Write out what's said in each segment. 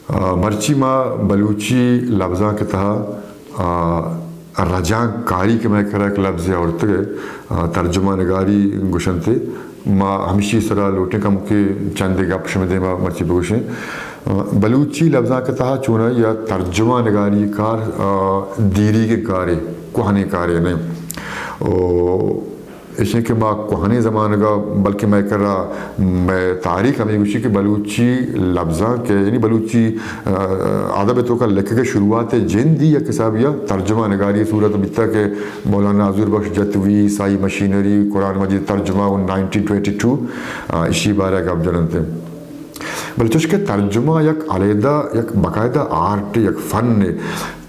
آ، مرچی ما بلوچی لبزانک ءِ تہا، آ، رجانک کاری کہ مئے کرا یک لبزے آورتگ ءَ، آ، ترجمہ نگاری گوشنت ءَ۔ ما ہمشی سرا لوٹیں کمکے چندے گپ شمئے دیما مرچی بگوشیں۔ آ، بلوچی لبزانک ءِ تہا چونائی ءَ ترجمہ نگاری کار، آ، دیریگیں کارے، کوہنیں کارے نہ۔ او ایشیں کہ ما کوہنیں زمانگ ءَ، بلکہ مئے کرا مئے تاریخ ہمے گوشی کہ بلوچی لبزانک ءِ، یعنی بلوچی، آ، ادب ءِ توکا لکھگ ءِ شروعات ءِ جندی یک حسابے ءَ ترجمہ نگاری صورت بیتا کہ مولانا حضور بخش جتوی، سائی مشینری، قرآن مجید ترجمہ، نائنٹین ٹوئنٹی ٹو، آ، اشی بارہ ءَ گپ جننت۔ بلے چوش کہ ترجمہ یک علیحدہ، یک باقاعدہ آرٹ، یک فن ءِ۔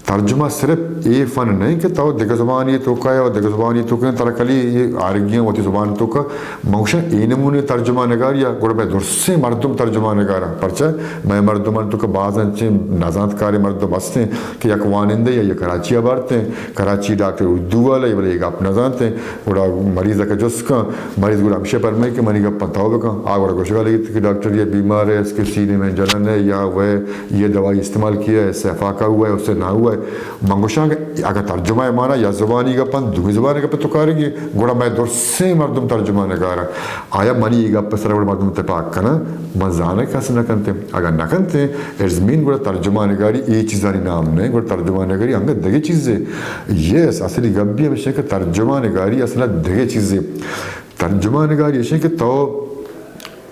ترجمہ صرف اے فن نہ کہ تو دگہ زبانی توکا یا دگہ زبانی توکا ترا کلی اے آرگی وتی زبان توکا۔ من گوشاں اے نمونے ترجمہ نگاری ءَ گڑا مئے درسیں مردم ترجمہ نگاراں۔ پرچہ مئے مردمان توکا باز انچیں نزانتکاریں مردم ہستیں کہ یک وانندہ یا یک کراچی ءَ بارتیں، کراچی ڈاکٹر اردو والا، بلے اے گپ نزانتیں۔ گڑا مریض ءَ کہ جست کن، مریض گڑا ہمشی پرمائی کہ منی گپاں تو بکن۔ آ گڑا گوشگا لگیت کہ ڈاکٹر یہ بیمار ہے، اس کے سینے میں جلن ہے، یا وہ یہ دوائی استعمال کیا ہے، اس سے افاقہ ہوا ہے، اس سے نہ ہوا ہے۔ من گوشاں کہ اگر ترجمہ ءِ مانا یا زبانی گپاں، دومی زبانی گپ تو کارگی، گڑا مئے درسیں مردم ترجمہ نگاراں۔ آیا منی یہ گپ سر گڑا مردم اتفاق کنن؟ من زاناں کہ کس نہ کنتیں۔ اگر نہ کنتیں، ارزمین گڑا ترجمہ نگاری اے چیزانی نام نہ، گڑا ترجمہ نگاری انگت دگہ چیزے۔ یس، اصلی گپ بھی ہمیشہ کہ ترجمہ نگاری اصلا دگہ چیزے۔ ترجمہ نگاری ایشیں کہ تو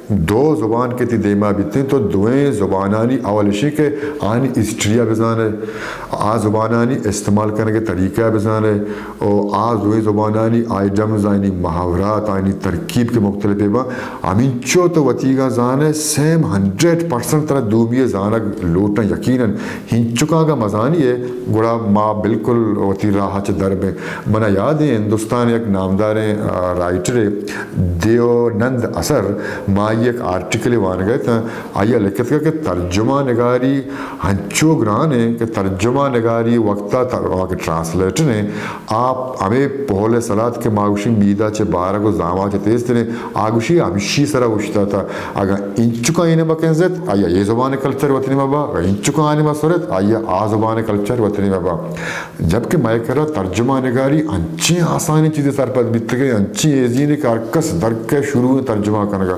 دو زبان کہ تی دیما بیتیں، تو دوئیں زبانانی اول ایشیں کہ آنی ہسٹری ءَ بزانے، آ زبانانی استعمال کنگ ءِ طریقہ ءَ بزانے، او آ دوئیں زبانانی آئیڈمز، آنی محاورات، آنی ترکیب کہ مختلف باں، ہمینچو تو وتیگاں زانے، سیم ہنڈریڈ پرسنٹ ترا دومی ءَ زانگ لوٹاں یقیناً۔ ہنچکاں اگاں مزانی ئے، گڑا ما بالکل وتی راہ ءَ چہ در بیں۔ منا یاد ایں، ہندوستان ءِ یک نامداریں، آ، رائٹرے دیونند اثر، ما آئی یک آرٹیکلے وانگ ءَ اتاں، آئی ءَ لکھتگ کہ ترجمہ نگاری ہنچو گران ایں کہ ترجمہ نگاری وقت ءَ تر-، کہ ٹرانسلیٹر ایں، آپ ہمے پول ءِ سرا ات کہ ما گوشیں مید ءَ چہ بارگ و زاماں چہ تیزتر ایں، آ گوشی ہمشی سرا اوشتاتا۔ اگاں انچکاں اے نیمگ کنزت، آئی ءَ اے زبان ءِ کلچر وتی نیما با، اگاں انچکاں آ نیما سرت، آئی ءَ آ زبان ءِ کلچر وتی نیما با۔ جبکہ مئے کرا ترجمہ نگاری انچیں آسانیں چیزے سرپد بیتگ ءَ، انچیں ایزی نہ کہ ہر کس درکئے شروع ترجمہ کنگ ءَ۔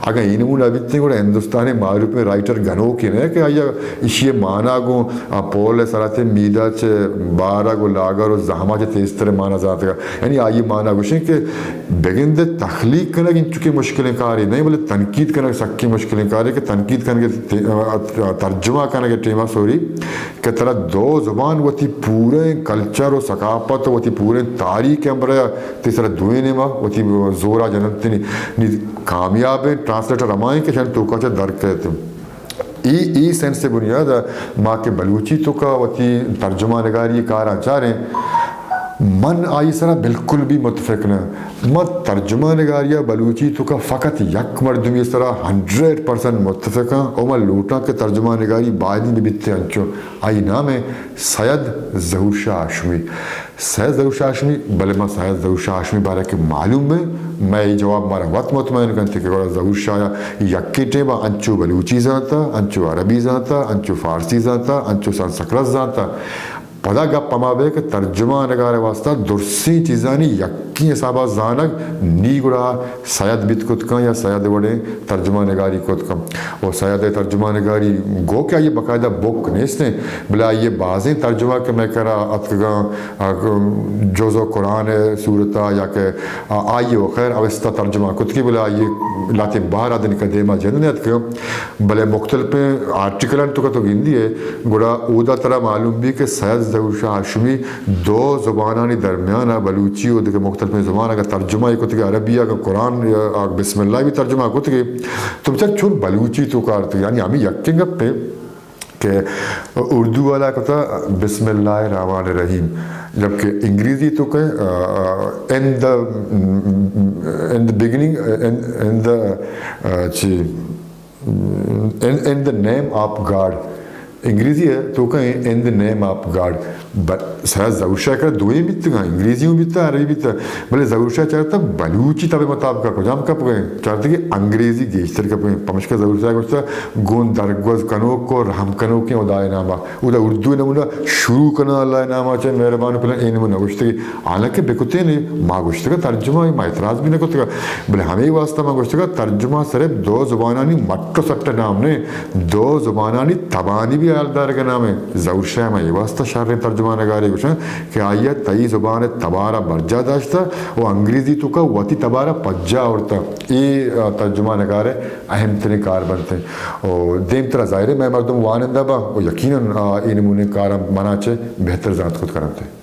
اگاں اے نمونہ بیتیں گڑا ہندوستان ءِ معروفیں رائٹر گنوکے نہ کہ آئی ءَ ایشی ءِ مانا گوں آ پول ءِ سرا ات مید ءَ چہ بارگ و لاگر و زہماں چہ تیزتر مانا زانتگ ءَ۔ یعنی آئی ءِ مانا گوشیں کہ بگندے تخلیق کنگ انچکیں مشکلیں کارے نہ، بلے تنقید کنگ سکیں مشکلیں کارے کہ تنقید کنگ تے-، ترجمہ کنگ ءِ ٹیما سوری کہ ترا دو زبان وتی پوریں کلچر و ثقافت و وتی پوریں تاریخ ءِ ہمبراہ ءَ تئی سرا دوئیں نیما وتی زورا جننت نی، نی کامیابیں ٹرانسلیٹر ہمائیں کہ شان توکا چہ در کئیت۔ ای، ای سینس ءِ بنیاد ءَ ما کہ بلوچی توکا وتی ترجمہ نگاری کاراں چاریں، من آئی سرا بالکل بھی متفق نہ۔ من ترجمہ نگاری ءَ بلوچی توکا فقط یک مردمی سرا ہنڈریڈ پرسنٹ متفق آں، او من لوٹاں کہ ترجمہ نگاری باید بہ بیت انچو۔ آئی نام ایں سید ظہور شاہ ہاشمی۔ سید ظہور شاہ ہاشمی، بلے ما سید ظہور شاہ ہاشمی بارہ کہ معلوم ایں، مئے اے جواب مارا وت مطمئن کنت کہ گڑا ظہور شاہ یکیں ٹیما انچو بلوچی زانتا، انچو عربی زانتا، انچو فارسی زانتا، انچو سنسکرت زانتا۔ پدا گپ ہما بئے کہ ترجمہ نگار ءِ واسطہ درسیں چیزانی یکیں حسابا زانگ نی گڑا سید بیت کت کن یا سید وڑیں ترجمہ نگاری کت کن۔ و سید ءِ ترجمہ نگاری گو کہ آئی ءِ باقاعدہ بک نیستیں، بلے آئی ءِ بازیں ترجمہ کہ مئے کرا اتکگاں، آ، جز و قرآن ءِ صورتا یا کہ آ، آئی ءَ خیر اوستا ترجمہ کتگی، بلے آئی ءَ لہتیں بہر ءَ دنکا دیما جند نیتکگ۔ بلے مختلفیں آرٹیکلانی توکا تو گندی ئے، گڑا اودا ترا معلوم بی کہ سید ظہور شاہ ہاشمی دو زبانانی درمیان ءَ، بلوچی و دگہ مختلفیں زبان، اگاں ترجمہ ئے کتگ، عربی اگاں قرآن یا بسم اللہ بھی ترجمہ کتگ، تو بچار چون بلوچی توکا آرتگ، یعنی ہمے یکیں گپے کہ اردو والا کتا بسم اللہ الرحمن الرحیم، جبکہ انگریزی توکا، آ، آ، in the, in the beginning, in, in the, آ، چی، In, in the name of God۔ انگریزی ءِ توکا in the name of God۔ ب-، سرا ظہور شاہ کرا دوئیں بیتگاں، انگریزی اوں بیتا، عربی بیتا، بلے ظہور شاہ چارتا بلوچی تب مطابق کجام کپگئے، چارتا کہ انگریزی گیشتر کپگئے، پمشکا ظہور شاہ گوشتا، گوں درگوز کنوک و رحم کنوکیں ہدائے ناما۔ اودا اردو نمونہ شروع کناں اللہ ناما چہ مہربان پلان اے نمونہ گوشتگی۔ حالانکہ بکتیں نے، ما گوشتگا ترجمہ، ما اعتراض بھی نہ کتگا۔ بلے ہمے واسطہ ما گوشتگا ترجمہ صرف دو زبانانی مٹ و سٹ نام نے، دو زبانانی تبانی بھی حیال دارگ نام ہے۔ ظہور شاہ ما اے واسطہ شریں ترجمہ نگارے گوشن کہ آئی ء تئی زبان ء تبارا برجا داشتہ و انگریزی توکا وتی تبارا پجا آورتہ۔ اے، آ، ترجمہ نگار ء اہم ترین کار بنت۔ و دیمترا ظاہر ہے مئے مردم وانندہ با و یقیناً، آ، اے نمونیں کاراں منا چہ بہتر زانت کت کننت۔